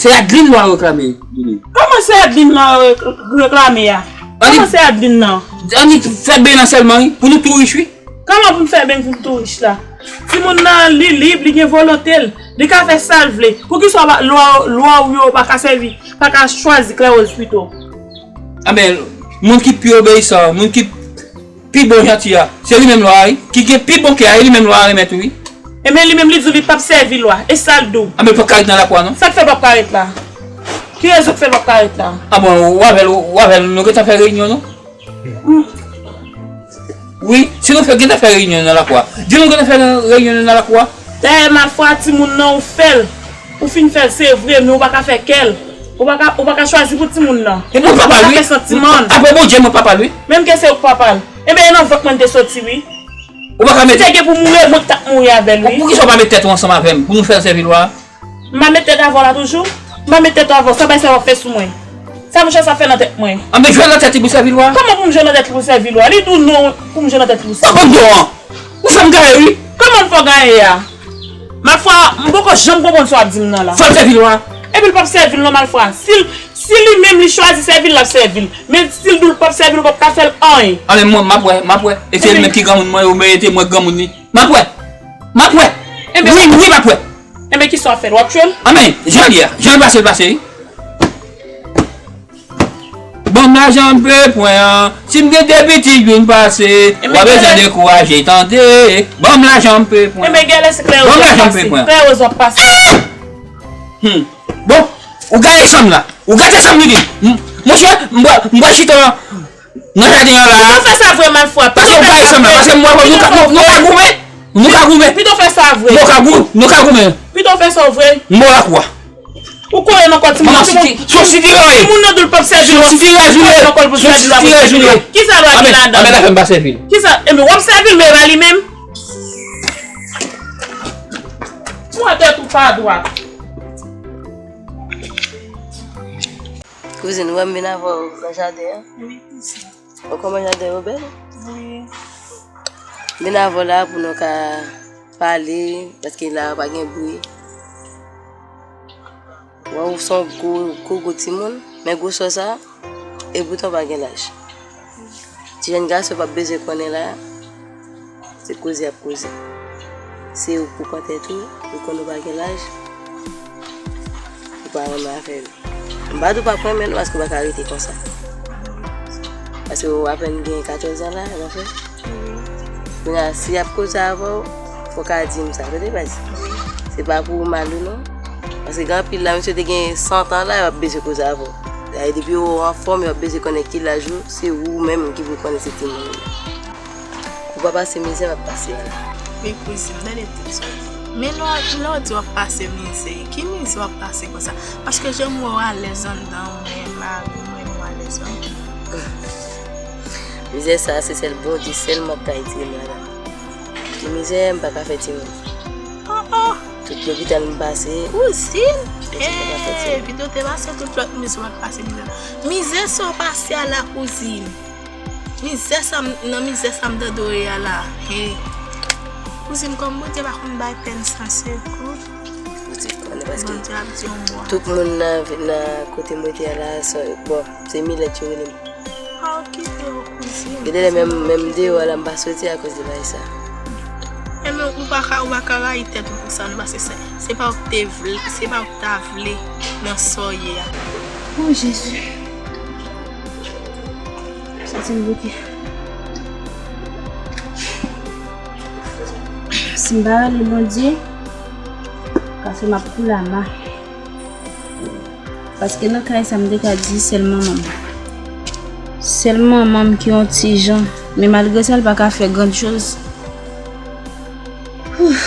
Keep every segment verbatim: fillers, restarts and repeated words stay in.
Se Adeline lwa reklame, Lili. Kòman se Adeline lwa re- reklame a? Annik Kòman se Adeline nan? Annik fè ben nan sèlman, wi, pou nou tou rich, wi. Kòman pou m fè ben pou m tou rich la? Timoun nan, li lib, li gen volonte l. Li ka fè sa l vle. Poukisa w pa- lwa, lwa w yo pa ka sèvi, pa ka chwazi Claire Rose pito? Anben, moun ki pi obeyisan, moun ki pi bon janti a, se li menm lwa a, wi. Ki gen pi bon kè a, e li menm lwa a renmen tou, wi. Ebyen, li menm li di w li p ap sèvi lwa. E sa l di w? Anben, l p ap ka ret nan lakou a, non. Sa k fè l p ap ka ret la? Ki rezon k fè l p ap ka ret la? A bon, ou avè l, ou avè l, nou gentan fè reyinyon, non? Wi, si nou fè, gentan fè reyinyon nan lakou a. Di nou gentan fè reyinyon nan lakou a. Dayè, Malfwa, timoun nan ou fè l. Ou fin fè l, se vre, men ou pa ka fè kè l. Ou pa ka, ou pa ka chwazi pou timoun nan. E mwen papa l, wi. Ou pa ka fè santiman l. Apre Bondye, mwen papa l, wi. Menm ke se ou k papa l. Enben, e nan vant mwen l te soti, wi. Ou pa ka mete. Si te gen pou mouri, e mwen k t ap mouri avè l, wi. Poukisa w pa met tèt ou ansanm avè m pou nou fè l sèvi lwa a? M pa met tèt avè w la toujou? M pa met tèt avè w, sa bay sa w ap fè sou mwen? Sa monchè sa fè nan tèt mwen? Anben, jwe nan tèt li pou sèvi lwa a. Kòman pou m jwe nan tèt li pou sèvi lwa a? Li di w non pou m jwe nan tèt li pou sèvi lwa a. Ou fè m gaye, wi. Kòman l fè w gaye a? Malfwa, m poko janm konprann sa w ap di m nan la. Fò l sèvi lwa a. Epi l p ap sèvi l non, Malfwa. Si l, si li menm li chwazi sèvi l, l ap sèvi l. Men si l di w l p ap sèvi l, ou p ap ka fè l anyen. Anben, mwen, m ap wè, m ap wè. E se li menm ki granmoun mwen, yo merite mwen granmoun li. M ap wè. M ap wè. Wi, wi, m ap wè. Enben, kisa w ap fè? W ap tchwe l? Anben, jan l ye a, jan l pase, l pase, wi. Ban m lajan m pe pran an. Si m gen de pitit vin pase, w a bezwen dekouraje, tande. Ban m lajan m pe pran. Enben, gèlè se Claire Rose w ap pase. Claire Rose w ap pase. Hmm. Bon, ou gaye sanm la. Ou gate sanm li di. M- Monchè, m pral- m pral chita nan jaden an la. Pito fè sa vre, Malfwa. Pito fè sa vre. Pase ou gaye sanm la, pase m wè nou ka, nou, nou ka goumen. Nou ka goumen. Pito fè sa vre. Nou ka gou- nou ka goumen. Pito fè sa vre. M bò lakou a. Ou kole nan kò timoun nan. Timoun nan di w l p ap sèvi l, w ap kole nan kò l pou sèvi l, w ap sèvi l. Kisa lwa gen ladan? Anben, anben, la fè m pa sèvi l. Kisa? Enben, w ap sèvi l, men e pa li menm. Ou wè tèt ou pa dwat. Kouzin, ou wè m vin avè w nan jaden an? Wi, kouzin. Bon, kòman jaden yo bèl? Wi. M vin avè w la pou nou ka pale, paske la pa gen bri. Wè, ou se yon gwo, gwo, gwo timoun, men gwosè sa, e poutan w pa gen laj. Ti jèn gason p ap bezwen konnen la, se koze y ap koze. Se ou k pou pran tèt ou, ou konn ou pa gen laj, ou pa renmen afè yo. M pa di w p ap renmen l, paske w pa ka rete konsa. Paske w apèn gen katòz an la, w konprann? Kounye a, si y ap koze avè w, fò w ka di m sa, tande, baz? Se pa pou ou mal ou non. Paske gen anpil la, misye te gen san tan la, y ap bezwen koze avè w. Dayè, depi w anfòm, y ap bezwen konnen ki laj ou, se ou menm ki pou konnen se timoun ou ye. Ou pa pase mizè, m ap pase a la. Men kouzin, tande tout sa w di. Men lè w, lè w di w ap pase mizè, ki mizè w ap pase konsa? Paske jan m wè w alèz anndan, ou menm mari mwen, nou alèz anpil. Mizè sa, se sèl Bondye sèlman k ka retire m ladan l. Ki mizè, m pa ka fè timoun. Oh, oh. Tout lopital m pase, kouzin, m pa ka fè timoun. Pito te pase tout lòt mizè w ap pase mizè. Mizè sa w pase a la, kouzin. Mizè sa m, nan mizè sa m tande w ye a la. Hey. Kouzin, kòm Bondye pa konn bay pèn san sekou. Bondye konnen, paske Bondye ap di yon mo a. Tout moun nan, nan kote m rete a la, bon, se milèt yo rele m. Pa okipe yo, kouzin. Gen de lè menm, menm deyò a la, m pa soti akoz de bagay sa. Enben, ou pa ka, ou pa ka rayi tèt ou pou sa, non, paske se, se pa ou k te vle, se pa ou k ta vle nan sa w ye a. Oh, Jezi. Soti m bloke. Si m pa rele Bondye, ka fè m ap koule ama. Paske nan kay sa, m te ka di sèl manman m. Sèl manman m ki yon ti jan. Men malgre sa, l pa ka fè grann choz. Ouf.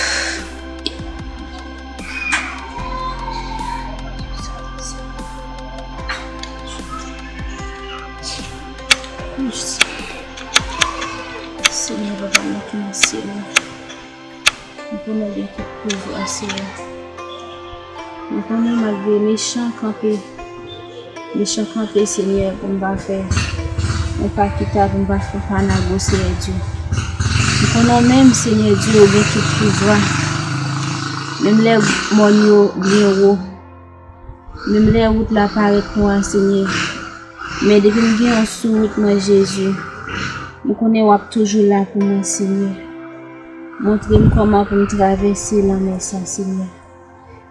Senyè, Papa m nan ki nan syèl la. M konnen w gen tout pouvwa, Senyè. M konnen malgre mechan kanpe, mechan kanpe, Senyè, pou m pa fè yon pa kita, pou m pa fè yon pa nago, Senyè Dye. M konnen w menm, Senyè Dye, ou gen tout pouvwa. Menm lè mòn yo byen wo, Menm lè wout la parèt nwa, Senyè, men depi m gen w sou wout mwen, Jezi, m konnen w ap toujou la pou mwen, Senyè. Montre m kòman pou m travèse lanmè sa, Senyè.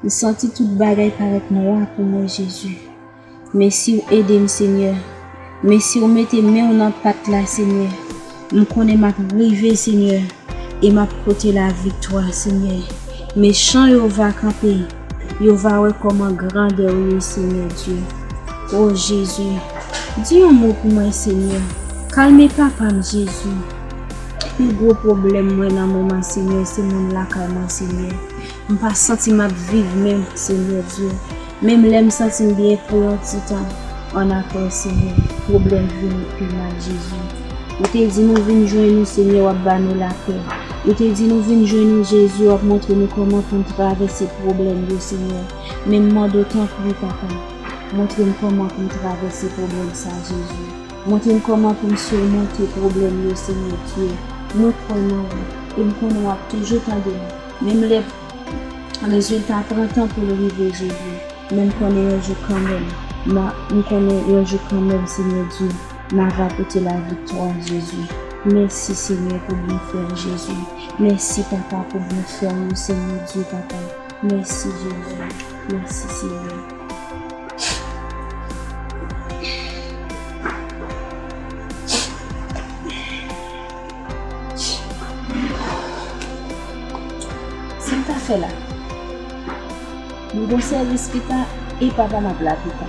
M santi tout bagay parèt nwa pou mwen, Jezi. Men si w ede m, Senyè, men si w mete men w nan pat la, Senyè, m konnen m ap rive, Senyè, e m ap pote laviktwa, Senyè. Mechan yo va kanpe, yo va wè kòman grandè w ye, Senyè Dye. O Jezi, di yon mo pou mwen, Senyè. Kalme papa m, Jezi. Pi gwo pwoblèm mwen nan moman, Senyè, se moun lakay mwen, Senyè. M pa santi m ap viv menm, Senyè Dye. Menm lè m santi m byen pou yon ti tan, annapre, Senyè, pwoblèm vini pi mal, Jezi. Ou te di nou vin jwenn ou, Senyè, w ap ba nou lapè. Ou te di nou vin jwenn ou, Jezi, w ap montre nou kòman pou n travèse pwoblèm yo, Senyè. Men m mande w, tanpri, papa, montre m kòman pou m travèse pwoblèm sa, Jezi. Montre m kòman pou m simonte pwoblèm yo, Senyè Dye. Mwen kwè nan ou, e m konnen w ap toujou tande m. Menm lè rezilta pran tan pou l rive, Jezi, men m konnen yon jou kanmenm, m a, m konnen yon jou kanmenm, Senyè Dye, m a va pote laviktwa, Jezi. Mèsi, Senyè, pou byenfè w, Jezi. Mèsi, Papa, pou byenfè w yo, Senyè Dye, Papa. Mèsi, Jezi. Mèsi, Senyè. Sa m ta fè la? M gon sèvis pita e papa m ap la pita.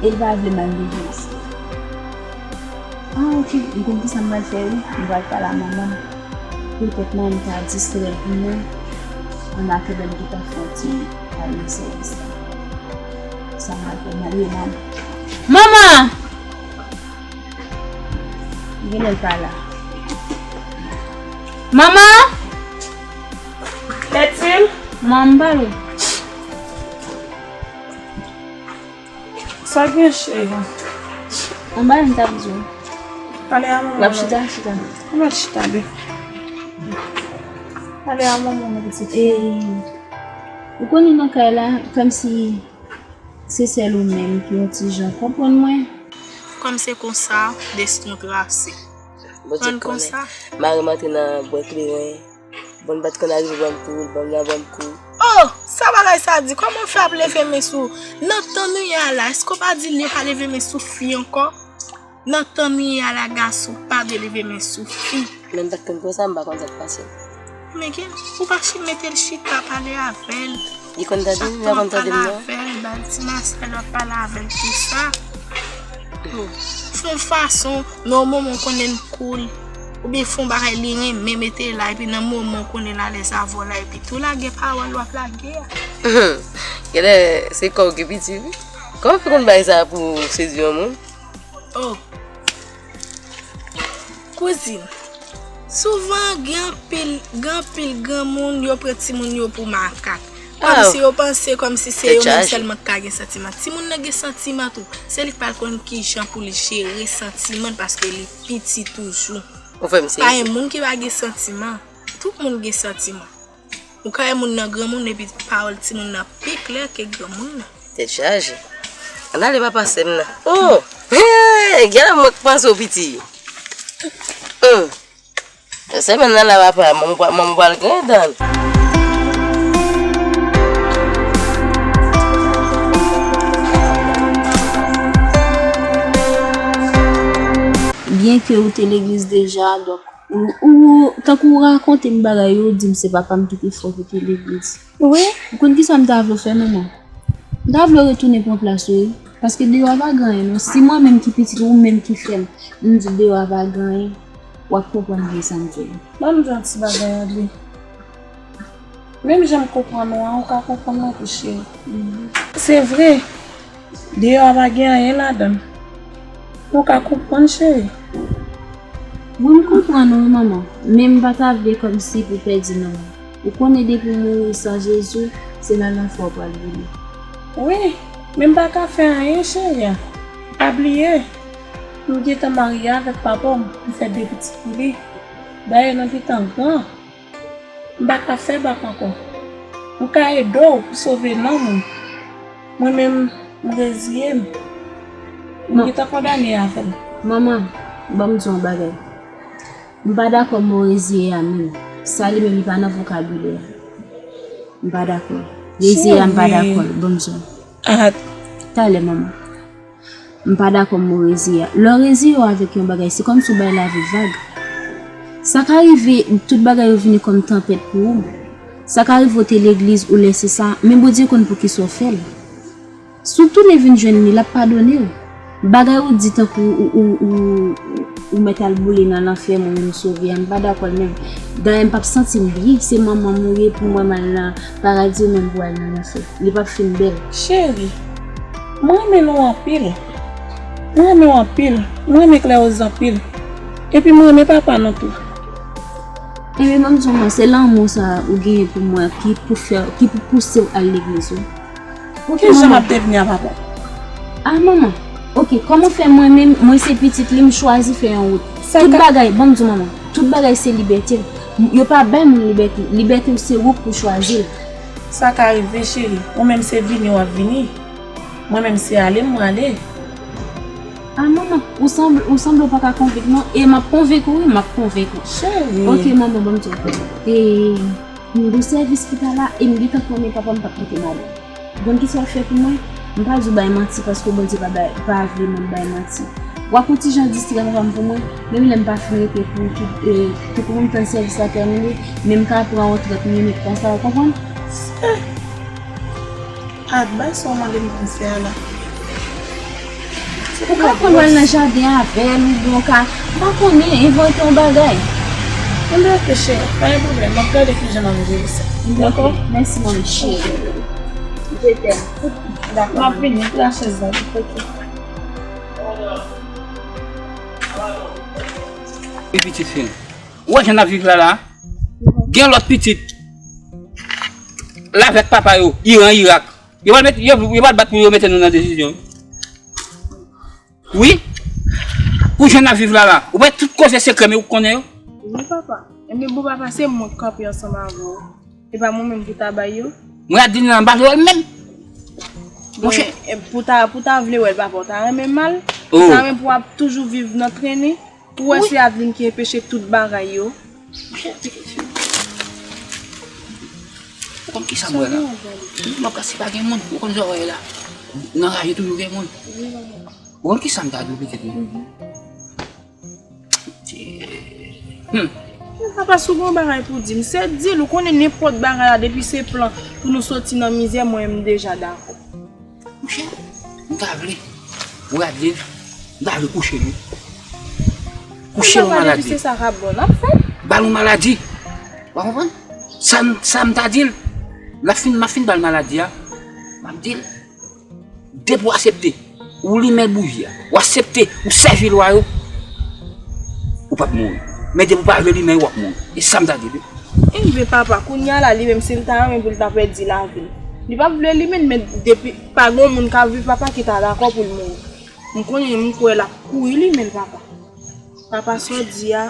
E l pa vle m al legliz. Ah, ok, m konn kisa m pral fè, wi. M pral pale a manman m. Petèt manman m ta distrè l pou mwen. An atandan m gentan fè yon ti pale sèvis la. Sa m pral fè, m al rele manman. Manman! Genlè l pa la. Manman! Kètil! Manman, m pale. Sa gen, cheri? Yon bagay m t ap di w. Pale a manman. W ap chita, chita. Ou mèt chita, bebe. Pale a manman, mon pitit. E, ou konnen nan kay la, kòmsi se sèl ou menm ki yon ti jan konprann mwen. Kòm se konsa, desten w trase. Bondye konnen. Mari m antre nan bwè kleren. Bon, l pa t konn arive ban m kou, l ban m nan ban m kou. Oh! Sa bagay sa di? Kòman w fè ap leve men sou, nan tan nou ye a la, èske w pa di l yo pa leve men sou fi ankò? Nan tan nou ye a la, gason pa dwe leve men sou fi. Men m pa t konn konsa, m pa konn sa k pase. Men gen, ou pa chi-, mete l chita, pale avè l. Li konn tande m, li pa konn tande m non. Pale avè l, ba l ti masaj, w ap pale avè l, tout sa. Yo, fè yon fason, nan yon moman w konnen l cool, oubyen fè yon bagay li renmen, mete l la, epi nan moman w konnen l alèz avè w la, epi tou lage pawòl w ap lage a. Genlè se kò w ki piti, wi. Kòman w fè konn bagay sa pou w sedui yon moun? Oh. Kouzin, souvan gen anpil, gen anpil granmoun, yo pran timoun yo pou makak. Kòmsi yo panse kòmsi se yo menm sèlman ki ka gen santiman. Timoun nan gen santiman tou. Se li k pral konn kijan pou l jere santiman l paske li piti toujou. Ou fè m sezi. Pa gen moun ki pa gen santiman. Tout moun gen santiman. Ou ka wè moun nan granmoun epi pawòl timoun nan pi klè ke granmoun nan. Tèt chaje. Ann ale papa sè m nan. Oh! Hey! Genlè mwen k panse w piti. Hum. Semèn nan la papa, manman pral, manman pral gen dan. Byenke ou te legliz deja, donk, ou, ou, tankou ou rakonte m bagay yo, ou di m se papa m ki te fè w te legliz. Wi. Ou konn kisa m ta vle w fè, manman? M ta vle w retounen pran plas ou, wi. Paske deyò a pa gen anyen, non. Si mwen menm ki pitit ou, ou menm ki fè m, m di w deyò a pa gen anyen, w ap konprann byen sa m di w la. Ban m di w yon ti bagay, André. Menm jan m konprann ou an, ou ka konprann mwen tou, cheri. Se vre, deyò a pa gen anyen ladan l. Ou ka konprann, cheri. Wi, m konprann ou, manman. Men m pa ta vle kòmsi pou pèdi non w. Ou konnen depi w mouri san Jezi, se nan lanfè w pral vini. Wi, men m pa ka fè anyen, cheri a. Pa bliye, m gentan marye avèk papa w, m fè de pitit pou li. Dayè, nou gentan gran. M pa ka fè bak ankò. Pou ka ede w, pou sove nanm ou. Mwen menm, m reziye m. M gentan kondane avè l. Manman, ban m di w yon bagay. M pa dakò mo reziye a menm. Sa li menm li pa nan vokabilè a. M pa dakò. Reziye a m pa dakò l. Ban m di w. Ah, talè, manman. M pa dakò mo reziye a. Lè w reziye w avèk yon bagay, se kòmsi w bay lavi vag. Sa ka rive, tout bagay yo vini kòm tanpèt pou ou. Sa ka rive w te legliz, ou lèse sa, men Bondye konn poukisa w fè l. Si w tounen vin jwenn li, l ap padone w. Bagay ou di tankou ou, ou, ou, ou mèt al boule nan lanfè, mwen menm sove a, m pa dakò l menm. Dayè, m p ap santi m byen, se manman m ou ye pou mwen m al nan paradi ou menm pou al nan lanfè. Li p ap fin bèl. Cheri, m renmen nou anpil. M renmen w anpil. M renmen Clairose anpil. Epi m renmen papa nou tou. Ebyen, ban m di w, manman, se lanmou sa ou genyen pou mwen ki pou fè, ki pou pouse w al legliz, wi. Ki jan m ap devni a papa? Ah, manman. Ok, kòman fè mwen menm, mwen se pitit li, m chwazi fè yon wout. Tout bagay, ban m di w, manman, tout bagay se libète l. Yo pa bay moun libète. Libète w se ou k pou chwazi l. Sa ka rive, cheri. Ou menm se vini w ap vini. Mwen menm se ale m prale. Ah, manman, ou sanble, ou sanble w pa ka konvenk non. E m ap konvenk ou, wi, m ap konvenk ou. Cheri. Ok, manman, ban m di w. E, m gen sèvis ki pa la, e m gentan konnen papa m p ap kite madanm. Bon, kisa w ap fè pou mwen? M pa di w bay manti paske Bondye pa bay, pa vle moun bay manti. W ap yon ti jan distrè papa m pou mwen, menm lè m pa fin rete pou tout, e, pou kouman m tann sèvis la tèmine, men m ka pran yon trant minit konsa, w konprann? Ad, bay sa w mande m pou m fè a la. Ou ka konn w al nan jaden avè l, oubyen w ka, m pa konnen, envante yon bagay. Enben, ok, cheri, pa gen pwoblèm. M ap gade kijan m ap jere sa. Dakò? Mèsi, manmi cheri. Je t'aime. Dakò. M ap vini, pran chèz la. Ok. Wi, pitit fi m. Ou wè jan n ap viv la la? Gen lòt pitit. L avèk papa yo, Iran, Irak. Yo pral met, yo, yo pral bat pou yo mete nou nan desizyon. Wi. Pou jan n ap viv la la. Ou wè tout koze sekrè, men ou konnen yo. Wi, papa. Enben, bon, papa, se mwen k kanpe ansanm avè w. E pa mwen menm ki ta bay yo. Mwen Adeline an, m pa vle wè l menm. Monchè. E pou ta, pou ta vle wè l, papa, w ta renmen mal? Ou ta renmen pou w ap toujou viv nan trennen? Ou wè se Adeline ki enpeche tout bagay yo. Monchè, pitit fi m. Ou konn kisa m wè la? M ap gade si pa gen moun. Ou konn sa w wè la. Nan raje toujou gen moun. Ou konn kisa m ta di w pitit mwen? Hmm. Papa, si w gen yon bagay pou di m, se di l. Ou konnen nenpòt bagay la, depi se plan pou nou soti nan mizè, mwen, m deja dakò. Monchè, m ta vle, ou gade, m ta vle kouche l wi. Kouche l yon maladi. Depi se sa k ap bon, n ap fè. Ba l yon maladi. W a konprann? Sa m, sa m ta di l, l ap fin, m ap fin ba l maladi a. M ap di l, depi w aksepte, ou limen bouji a, w aksepte, ou sèvi lwa yo, ou p ap mouri. Men depi w pa vle limen yo, w ap mouri. E sa m ta di l wi. Enben, papa, kounye a la, li menm, si l ta renmen pou l ta pèdi lavi l, li p ap vle limen l, men depi pa gen yon moun k ap viv, papa, ki ta dakò pou l mouri. M konnen, m kwè l ap kouri limen l, papa. Papa, sa w di a,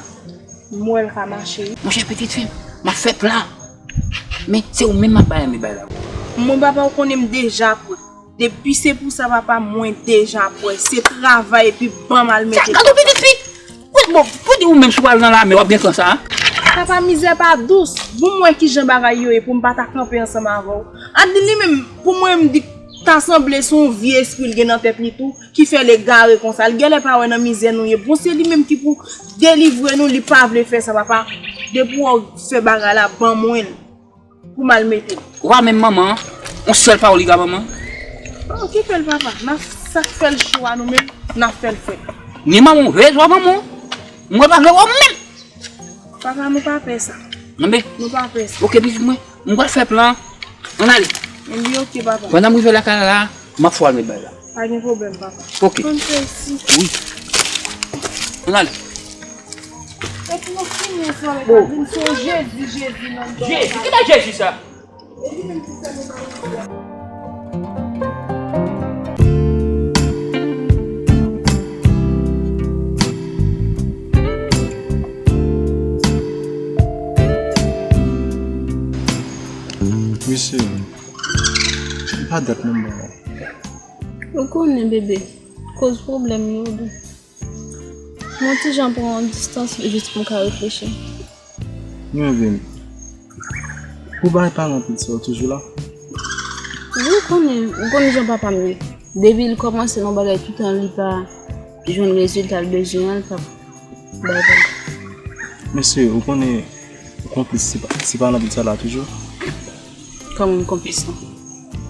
m wè l ka mache, wi. Monchè, pitit fi m, m ap fè plan. Men, se ou menm m ap bay, men bay la. Mwen, papa, ou konnen m deja prè. Depi se pou sa, papa, mwen deja prè. Se travay epi ban m al mete. Gade w pitit fi! Wi, bon, pou di ou menm si w al nan lame, w ap gen tan sa a? Papa, mizè pa dous. Bon, m wè kijan bagay yo ye pou m pa ta kanpe ansanm avè w. Adeline li menm, pou mwen, m di, ta sanble se yon vye espri l gen nan tèt li tou, ki fè l egare konsa. L genlè pa wè nan mizè nou ye. Bon, se li menm ki pou delivre nou, li pa vle fè sa, papa. Depi w fè bagay la, ban mwen l. Pou m al mete l. Ou pa menm manman an? Yon sèl pawòl li ka ban manman? Bon, kite l, papa. N a, sa k fè l cho a nou menm, n a fè l frèt. Ni manman w vle, swa manman w. Mwen pa vle wè w menm. Papa, nou pa pè sa. Anben. Nou pa pè sa. Ok, pitit mwen. Mwen pral fè plan. Ann ale. Enben, ok, papa. Pandan m rive lakay la, m ap fè w al met bagay la. Pa gen pwoblèm, papa. Ok. Konn fè isi. Wi. Ann ale. Epi nou fini ansanm avèk Adeline, se yon Jezi, Jezi nan non. Jezi? Kilè Jezi sa? Cheri, m pa dat non, m ba. Ou konnen, bebe, koz pwoblèm yo, wi. Mwen ti jan pran yon distans jis pou m ka reflechi. Mwen vin. Pou bay paran anpil sa, ou toujou la? Wi, ou konnen, ou konnen jan papa m ye. Depi l kòmanse nan bagay, toutan li pa jwenn rezilta l bezwen an, l p ap bay pran. Mesye, ou konnen ou konplis ti pa, ti paran anpil sa la toujou? Kòman m konplis lan?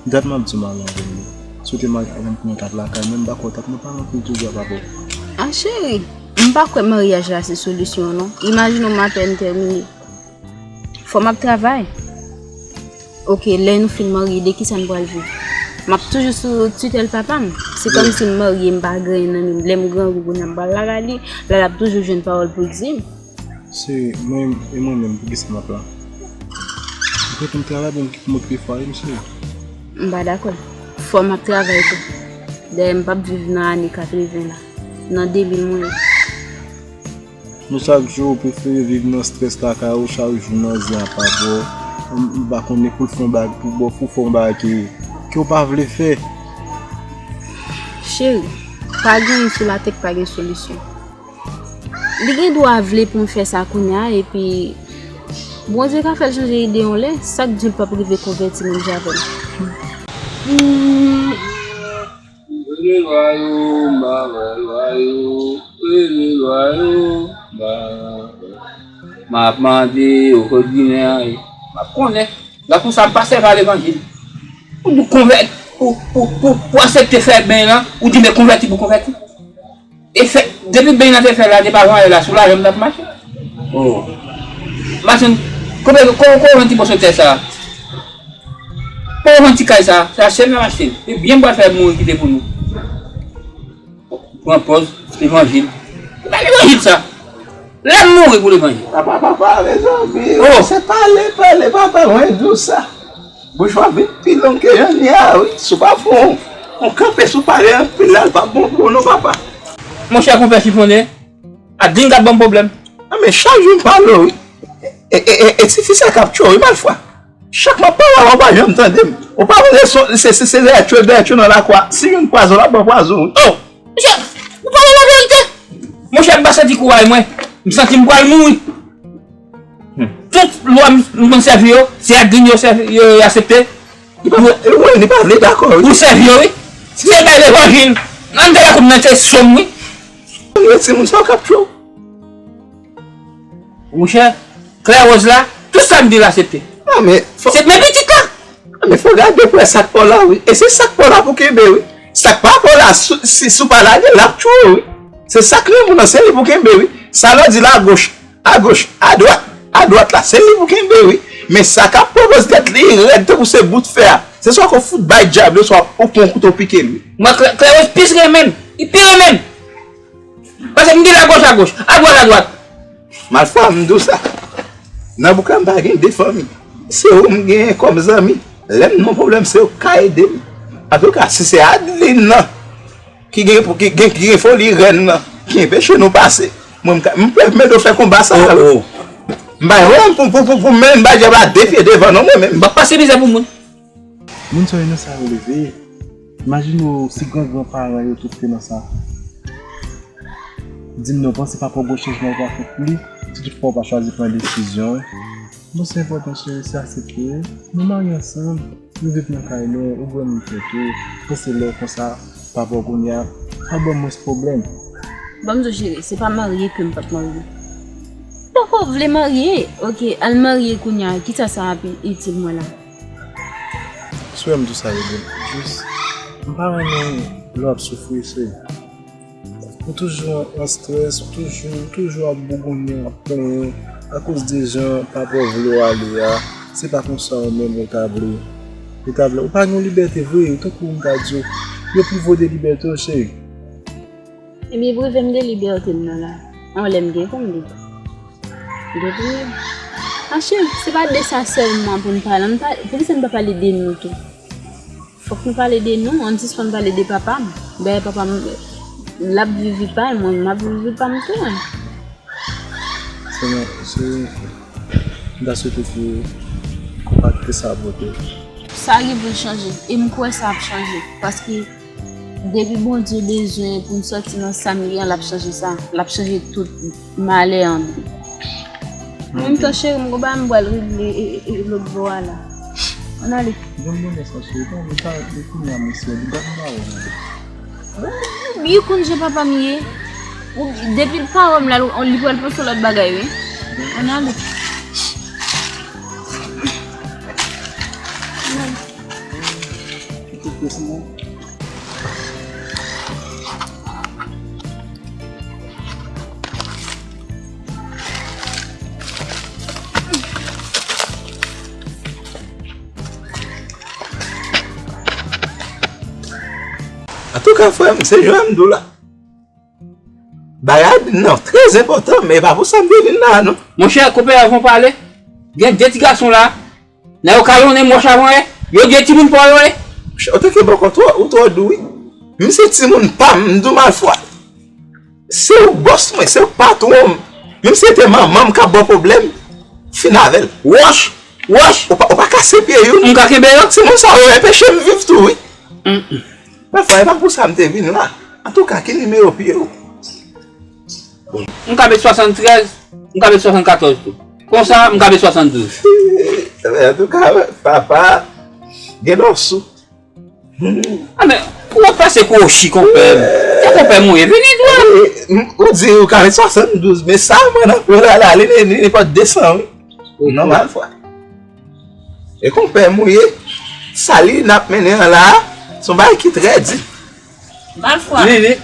Dat m ap di w marye avè m. Si w te marye avè m kounye a w t ap lakay mwen, m pa kwè w t ap nan paran anpil toujou a papa w. A cheri, m pa kwè maryaj la se solisyon an non. Imajine w m apèn tèmine. Fò m ap travay. Oke, lè nou fin marye, de kisa n pral viv? M ap toujou sou titèl papa m. Se kòmsi m marye, m pa gen anyen nan men m. Lè m grangou kounye a, m pral lakay li, la l ap toujou jwenn pawòl pou l di m. Se mwen, e mwen menm, poukisa m ap la? Ou fè pou m travay, pou m, pou m okipe fwaye m, cheri. M pa dakò. Fò m ap travay tou. Dayè, m p ap viv nan ane katreven la. Nan de mil mwen ye. Nou chak jou ou prefere viv nan strès lakay ou, chak jou nan zen a pa bò. M, m pa konnen pou l fè yon bagay pou bò, pou fè yon bagay ke, ke w pa vle fè. Cheri, pa gen anyen sou latè k pa gen solisyon. Li gen dwa vle pou m fè sa kounye a, epi Bondye ka fè l chanje ide yon lè, sa k di l p ap rive konvèti menm jan avè m. Hmm. Rele lwa yo, m pa wè lwa yo. Rele lwa yo, m pa wè. M ap mande yo kot Ginen an ye. M ap konnen. Lè konsa, m pa sèvi a levanjil. Ou di konvèti, ou, ou, ou, ou aksepte fè beny lan, ou di men konvèti pou konvèti. E fè, depi beny lan te fè la, depi avan yè la, sou lajan m t ap mache. Oh. Machann, kote, ko-, ko-, kote ti moso tè sa? Kote ti kay sa? Se achte m achte. E byen m pral fè mouri kite pou nou. Pran pòz levanjil. Ki pa levanjil sa? Lè m mouri pou levanjil. Papa, papa, mezanmi, oh, se pale, pale, papa, mwen di w sa. Bouch ou ap vin pi long ke jan l ye a, wi. Si w pa fè yon, yon kanpe sou pale anpil la, l p ap bon pou ou non, papa. Monchè, konpè sifonnen, a di n k ap ban m pwoblèm. A, men chak jou m pale w, wi. E, e, e, e ti fi sa k ap tchwe w, wi, Malfwa. Chak m ap pale avè w, ou pa janm tande m. Ou pa konnen se, se, se, se dèyè tchwe, dèyè tchwe nan lakou a. Si youn pwazon, l ap ban pwazon, wi. Oh! Monchè, ou pale laverite. Monchè, m pa santi kouraj mwen. M santi m pral mouri. Hmm. Tout lwa m, m konn sèvi yo, se ak grenn yo sèvi, yo, yo aksepte. Li pa, wi, li pa vle dakò, wi. Pou sèvi yo, wi. Se bay levanjil. Nan de lakou m nan se sòm, wi. Wi, timoun sa yo k ap tchwe w. Monchè, Klè Wòz la, tout sa m di l aksepte. Non, men fò... Se men pitit la. Non, men fò gade prè sa k pa w la, wi. E se sa k pa w la pou kenbe, wi. Sa k pa pa w la, si, si, si w pa lage, l ap tchwe w, wi. Se sa k renmen w nan, se li pou kenbe, wi. Sa lè w di l agoch, agoch, adwat, adwat la, se li pou kenbe, wi. Men sa k ap pran pòz tèt li rèd tankou se bout fè a. Se swa ke w fout bay dyab yo, swa ou pran yon kouto pike l, wi. Mwen, Klè, Klè Wòz plis renmen m. Li pi renmen m. Paske m di l agoch, agoch, adwat, adwat. Malfwa, m di w sa. Nan bouk la, m pa gen de fanmi. Se ou m genyen kòm zanmi. Lè m nan pwoblèm, se ou k ka ede m. Antouka, si se Adeline nan ki gen, ki gen, ki gen foli rèn nan ki enpeche nou pase, mwen, m ka, m prè mete w fè konba sa a. Oh, oh. M pa yon pou, pou, pou, pou men m bay dyab la de pye devan non, mwen menm. M p ap pase mizè pou moun. Moun sa yo nan sa yo leve. Imajine w si gran gran paran yo tout te nan sa. Di m non, w panse papa w gon chanjman w ka fè pou li, si toutfwa w pa chwazi pran desizyon. Bon, se enpòtan, cheri, se aksepte. Nou marye ansanm, nou viv nan kay nou, ou granmoun tèt ou, panse lè konsa, papa w kounye a, pa ban mwens pwoblèm. Ban m di w, cheri, se pa marye ke m p ap marye. Poko vle marye, oke, al marye kounye a, kisa sa ap itil mwen la? Sou wè m di w sa, bebe. Jis, m pa renmen lè w ap soufri, cheri. Ou toujou an strès, ou toujou, ou toujou ap bougonnen, ap plenyen akoz de jan papa w vle w ale a. Se pa konsa ou menm ou ta vle. Ou ta vle. Ou pa gen libète vre, tankou m ta di w. Yo prive w de libète w, cheri. Ebyen, prive m de libète m nan la. An lè m gen pou m li. Gen pou m li. A cheri, se pa de sa sèlman pou n pale. Ann pa-, poukisa n pa pale de nou tou? Fòk nou pale de nou, ann sispann pale de papa m. Dayè papa m, l ap viv vi pa l, mwen, m ap viv vi pa m tou, wi. Se nan, se, m ta swete ke Pa kite sa bote. Sa gen pou l chanje. E m kwè sa ap chanje. Paske depi Bondye bezwen pou m sòti nan sa m ye an, l ap chanje sa. L ap chanje tout malè an. Menm tan cheri, m gon bagay m pral regle e, e, e lòt bò a la. Ann ale. Bon, bon, sa cheri, pa vle pa li kounye a mesye, li bat m pa wè. Ou byen konn jan papa m ye. Ou, depi l pa wè m la, li pral panse lòt bagay, wi. Ann ale. Ann ale. Antouka, frè m, se jan m di w la. Bagay nan trè enpòtan, men e pa pou sa m te vin la, non. Monchè, konpè a van pale. Gen de ti gason la. Nèg yo kalonnen mòch avan yè. Yo gen timoun pa yo ye. Antanke bòkò twò, ou twò dou, wi. M se timoun pa m, m di w Malfwa. Se ou k bòs mwen, se ou k patwon m. Menm si se te manman m k ap ba w pwoblèm, fin avè l. Wòch! Wòch! Ou pa, ou pa kase pye youn. M ka kenbe yo? Timoun sa yo enpeche m viv tou, wi. Malfwa, e pa pou sa m te vin la. Antouka, ki nimewo pye w? M ka met swasanntrèz, m ka met swasannkatòz tou. Konsa, m ka met swasanndouz. Antouka, papa, gen lòsou. A men, ou ap pase kwochi, konpè m. Fò konpè m ou ye. Vini, dwa. Ou di ou ka met swasanndouz, men sa mwen nan pran la, la, li, li, li, li pa desan, wi. Non, Malfwa. E konpè m ou ye. Sa li n ap mennen an la, se yon bagay ki trè di. Malfwa. Vini.